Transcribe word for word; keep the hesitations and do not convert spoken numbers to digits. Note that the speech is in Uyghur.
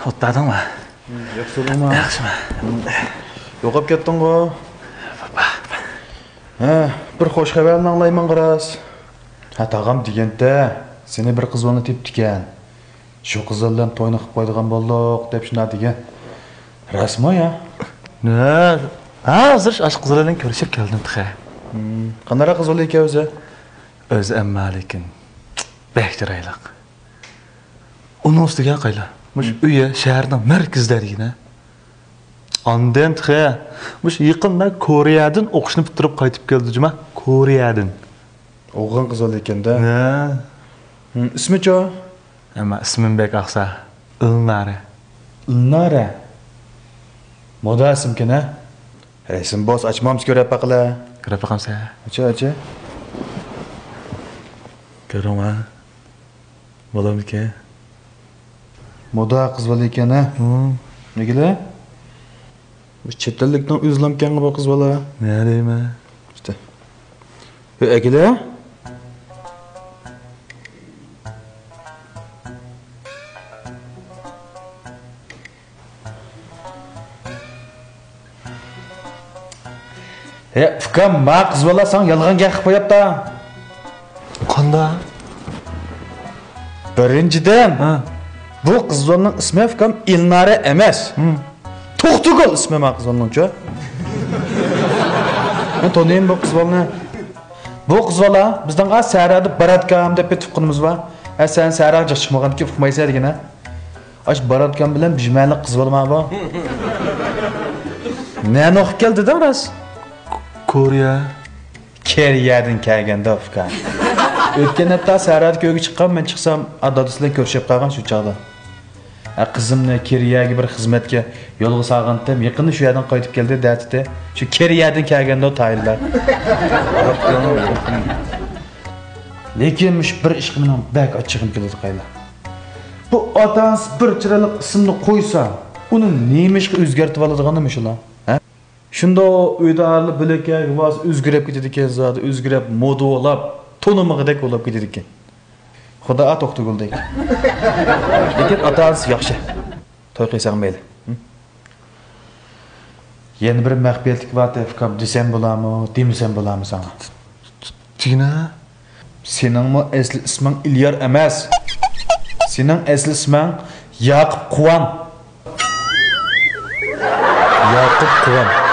ئولتۇردۇڭمۇ؟ ياخشى تۇردۇڭما؟ ياخشىمەن. يوقاپ كەتتىڭغۇ؟ ھە، بىر خوش خەۋەرنى ئاڭلايمەن غاراز. ھە، تاغام دېگەنتە، سېنى بىر قىز بالىنى تېپىپتىكەن. شۇ قىز بىلەن توينى قىلىپ قويىدىغان بولدۇق دەپ شۇنداق دېگەن. راستمۇ يا؟ ھە، ھازىر ئاشۇ قىز بىلەن كۆرۈشۈپ كەلدىم تېخى. قانداقراق قىز بالا ئىكەن ئۆزى؟ ئۆزى ئەمما لېكىن بەك چىرايلىق. ئۇنىڭ ئۈستىگە قايلا، مۇشۇ ئۆيى شەھەرنىڭ مەركىزىدە دېگىنە. ئاندىن تېخى مۇشۇ يېقىندا كورېيەدىن ئوقۇشنى پۈتتۈرۈپ قايتىپ كەلدى جۇما، كورېيەدىن. ئوغۇل قىز بالا ئىكەندە. ھە. ئىسمىچۇ؟ ئەمما ئىسمىم بەك ئاقسا، ئىلنارە. ئىلنارە؟ مودا ئىسىمكەن ھە؟ ئىسىم بولسا ئاچمامسىز، كۆرۈپ باقىلى. كۆرۈپ باقامسە؟ ئاچە، ئاچە. كۆرۈڭ ھە. بولامدىكەن؟ مودا قىز بالا ئىكەن ھە؟ نېگىلە؟ بۇ چەت ئەللىكنىڭ ئۆزلامكەنغۇ بۇ قىز بالا. نە دەيمەن؟ ئىشتە. ھۆ، ئەگىلە؟ ھە، ئۇكام، ما قىز بالا ساڭا يالغان گەپ قىلىپ قويۇپتا. قاندا؟ بىرىنچىدىن، ھە. بۇ قىز بالىنىڭ ئىسمى ئۇكام ئىلنارە ئەمەس. توختىگۈل ئىسمى ما قىز بالىنىڭچۇ. مەن تونۇيمەن بۇ قىز بالىنى. بۇ قىز بالا بىزنىڭ ئا سەھرادا باراتكام دەپ بىر تۇغقىنىمىز بار. ھە، سەن سەھراغا جىق چىقمىغاندىكىن ئۇقمايسەن دېگىنە. ئاش باراتكام بىلەن بىژمەنلىك قىز بالىما بۇ. نەنى ئوقۇپ كەلدى دەڭ راست؟ كورېيە. كېرىيەدىن كەلگەندە ئۇكا. ئۆتكەن ھەپتە سەھرادا كۆيگە چىققان، مەن چىقسام، ئا، دادىسى بىلەن كۆرۈشۈپ قالغان شۇ چاغدا. ھە، قىزىمنى كېرىيەگە بىر خىزمەتكە يولغا سالغانتىم، يېقىندا شۇ يەردىن قايتىپ كەلدى دەتتى. شۇ كېرىيەدىن كەلگەندە تايىنلار. لېكىن مۇشۇ بىر ئىشقا مېنىڭ بەك ئاچچىقىم كېلىدۇ قايلا. بۇ ئاتا-ئانىسى بىر چىرايلىق ئىسىمنى قويسا، ئۇنى نېمە ئىشقا ئۆزگەرتىۋالىدىغاندا مۇشۇلار؟ ھە؟ شۇنداق ئۆيدە ھالى بۆلەككە بولسا ئۆزگىرىپ كېتىدىكەن، زادى ئۆزگىرىپ، مودا بولاپ، تونۇمىغۇدەك بولاپ كېتىدىكەن. خۇدا توختىگۈلدەك. لېكىن ئاتا-ئانىسى ياخشى. توي قىلساڭ مەيلى. ھە؟ يەنە بىر مەخپىيەتلىك بار، تەۋپىق ئاكا، دېسەم بولامۇ، دېمىسەم بولامۇ ساڭا؟ دېگىنە؟ سېنىڭمۇ ئەسلى ئىسمىڭ ئېليار ئەمەس. سېنىڭ ئەسلى ئىسمىڭ ياقۇپ قۇۋان. ياقۇپ قۇۋان.